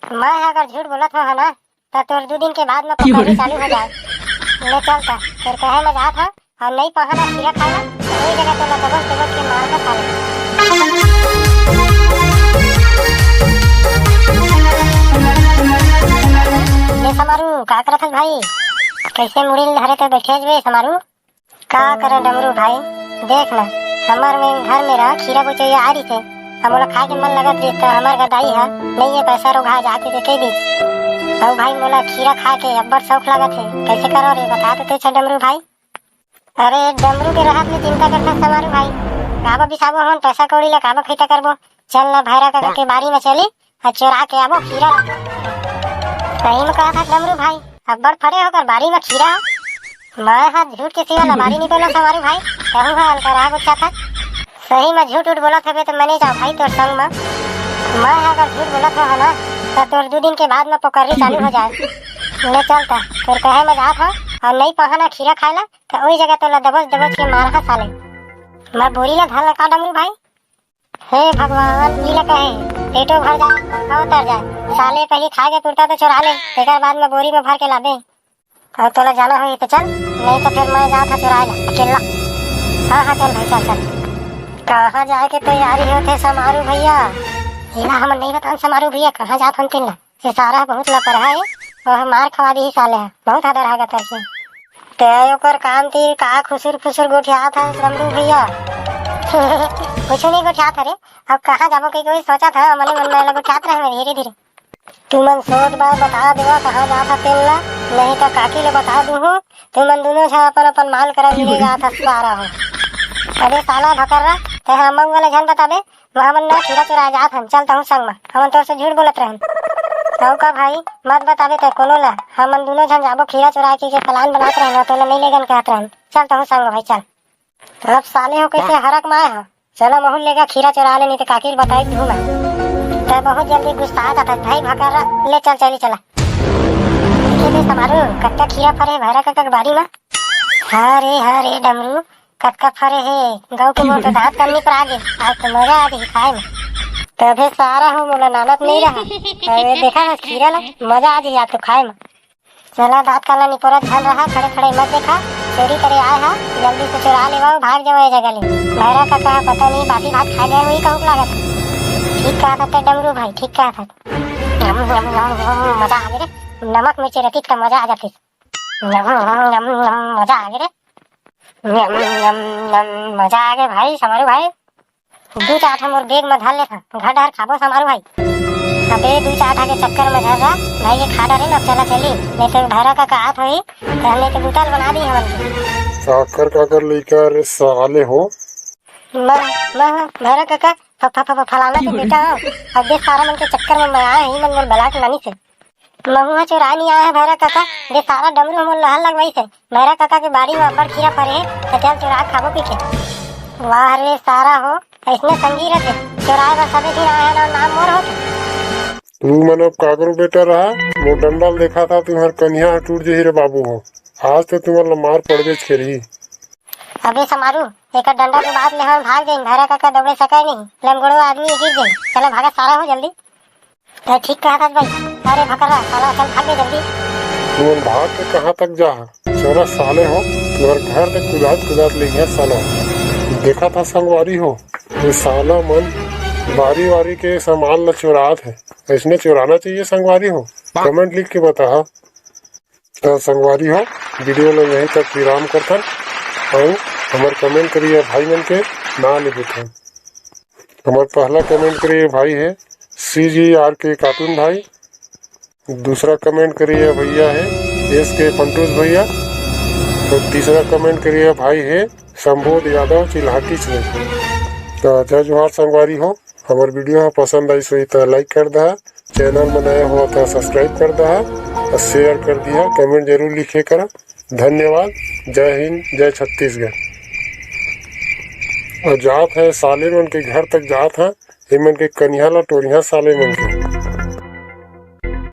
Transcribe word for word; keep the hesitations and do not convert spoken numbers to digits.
मैं ह अगर झूठ बोलत हों ना, त तोर दू दिन के बाद म पकौड़ी चालू हो जाए। ले चल त, तोर कहे म जात हों, अउ नइ पहाना खीरा खाए ला, त ओही जगह तोला दबोच दबोच के मारहूं साले। ए समारू, का करत हस भाई? कइसे मुड़ी ल धरे ते बइठे हस बे समारू? का करे डमरू भाई, देख ना, हमर में घर में रहा खीरा बुचइया आ रहिसे, अब मोला खाए के मन लगत रहिस त हमर गदाई ह नइ ये पैसा रोघा जाके के कह दीस। अउ भाई मोला खीरा खाए के अब्बड़ शौक लगत हे, कइसे करो रे बता तो तेच डमरू भाई। अरे डमरू के रहत में चिंता करता समारू भाई, काबा बिसाबो हमन पैसा कौड़ी ला काबा खैता करबो। चल ना भैरा कका के बारी में चली, अउ चोरा के आबो खीरा। सही में कहत हस डमरू भाई, अब्बड़ फरे हे ओकर बारी में खीरा। मैं ह झूठ के सिवा लबारी नइ बोलों समारू भाई, कहूं ह अलकरहा गुस्सा था। सही में झूठ उठ बोलत हबे त मैं नइ जाओं भाई तोर संग में। मैं ह अगर झूठ बोलत हों ना, त तोर दू दिन के बाद में पकौड़ी चालू हो जाए। ले चल त, तोर कहे में जात हों, अउ नइ पहाना खीरा खाए ला, त ओही जगह तोला दबोच दबोच के मारहूं साले। मैं बोरी ला धर ला का डमरू भाई? हे भगवान, ई ला कहे, पेटो भर जाए, अउ उतर जाए। साले पहिली खाए के पुरता तो चोरा ले, तेकर बाद में बोरी में भर के लाबे। अउ तोला जाना होही त चल, नइ त फेर मैं जात हों चोराए ला, अकेल्ला। हाँ, हाँ, चल भाई, चल, चल। कहाँ जाए के तैयारी होत हे समारू भैया? एला हमन नइ बतान समारू भैया, कहाँ जात हन तेन ला। ये सारा बहुत लापरवाह हे, ओह मार खवा दिही साले ह, बहुत हदरहा गतर से। ते ओकर कान तीर का खुसुर फुसुर गोठियात हस डमरू भैया? कुछू नइ गोठियात हरे, अब कहाँ जाबो कहिके वही सोचत हंव, मने मन में एला गोठियात रहे मैं धीरे धीरे। तुमन सोच बाय बता देवा कहाँ जात हस तेन ला, नहीं त काकी ले बता दूहूं, तुमन दूनों झन अपन अपन माल करा मिले जात हस सारा हो। अबे साला भकर्रा, ते ह अम्मा वाला झन बताबे, वहाँ मन ना खीरा चुराए जात हन, चल तहूँ संग म। हमन तोर से झूठ बोलत रहन। अउ का भाई, मत बताबे तै कोनो ला। हमन दूनों झन जाबो खीरा चुराए के, के plan बनात रहन, तोला नइ लेगन कहत रहन। चल तहूँ संग म भाई, चल। अब साले हो कइसे हरक म आए ह। चलो महूँ लेगा खीरा चुरा ले, नइ ते काकी ल बताई दूँ मैं। तै बहुत जल्दी गुस्सा आ जाता भाई, भकर्रा। ले चल, चली चला। देखे दे समारू, कतका खीरा फरे हे भैरा कका के बारी म। हाँ रे, हाँ रे डमरू, कतका फरे हे, गऊ के मोर तो दांत कन्नी पर आ गे, आज तो मजा आ जाही खाए में। तभे सारा हो मोला नानत नइ रहा। अरे देखा हस खीरा ला, मजा आ जाही आज तो खाए में। चला दांत काला निपोरत झन रहा, खड़े खड़े मत देखा, चोरी करे आए हा, जल्दी से चुरा लेवा, भाग जावा ये जगह ले। भैरा कका पता नहीं बासी भात खा गए होही कहूँ लागत। ठीक कहत हस डमरू भाई, ठीक कहत हस। यम, यम, यम, यम, मजा आ गे रे, नमक मिर्ची रहती त मजा आ जाती। यम, यम, यम, यम, मजा आ गे रे। यम, यम, यम, मजा आ गे भाई, समारू भाई। दू चार ठा मोर bag म धर लेथन, घर डहर खाबो समारू भाई। अबे दू चार ठा के चक्कर म झर्रा भाई के खा डरे न, चला चली, नइ तो भैरा कका आत होही, त हमने के बुता ल बना दी हमन के। काकर काकर लइका रे साले हो। मैं, मैं, भैरा कका, फ-, फ-, फ-, फलाना के बेटा हंव। अब देख सारा मन के चक्कर म मैं आए हंव, मन मोर बला के लानिस हे। महूँ ह चोराए नइ आए हंव भैरा कका, दे सारा डमरू ह मोर लहर लगवाइस हे। भैरा कका के बाड़ी म अब्बड़ खीरा फरे हे, त चल चोरा के खाबो कहिके। वाह रे सारा हो, अइसने संगी रथे, चोराए बर सबे झिन आए हन अउ नाम मोर होथे। तुमन अब काकरो बेटा रहा, मोर डंडा ल देखा था, तुम्हर कनिहा ह टूट जही रे बाबू हो। आज तो तुम्हर ल मार पड़बेच करही। अबे समारू, एकर डंडा के बात ले हमन भाग जाइन, भैरा कका दौड़े सकय नहीं, लमगोड़ो आदमी गिर जाही। चला भागा सारा हो जल्दी। तै ठीक कहत हस भाई। अरे भकरा, साला चल भाग बे जल्दी। तुमन भाग के कहाँ तक जाहा? चला साले हो, तुम्हर घर तक कुदात कुदात लेगही साला। देखत हस संगवारी हो, ये साला मन बारी बारी के सामान ला चुरात हे। अइसने चुराना चाहिए संगवारी हो? Comment लिख के बताहा। त संगवारी हो, video ला यहीं तक विराम करथन अउ हमर comment करिया भाई मन के ना ले देथन। हमर पहला comment करिया भाई हे C G R K cartoon भाई, दूसरा comment करिया भैया हे S K पंटूस भैया, तो तीसरा comment करिया भाई हे संबोध यादव चिल्हाटी से। त जय जोहार संगवारी हो, हमर video ह पसंद आइस होही त like कर दहा, channel म नया हो त subscribe कर दहा, अउ share कर दिहा, comment जरूर लिखे करा। धन्यवाद। जय हिंद, जय छत्तीसगढ़। अउ जात हे साले मन के घर तक जात हे, ए मन के कनिहा ला टोरिहा साले मन के।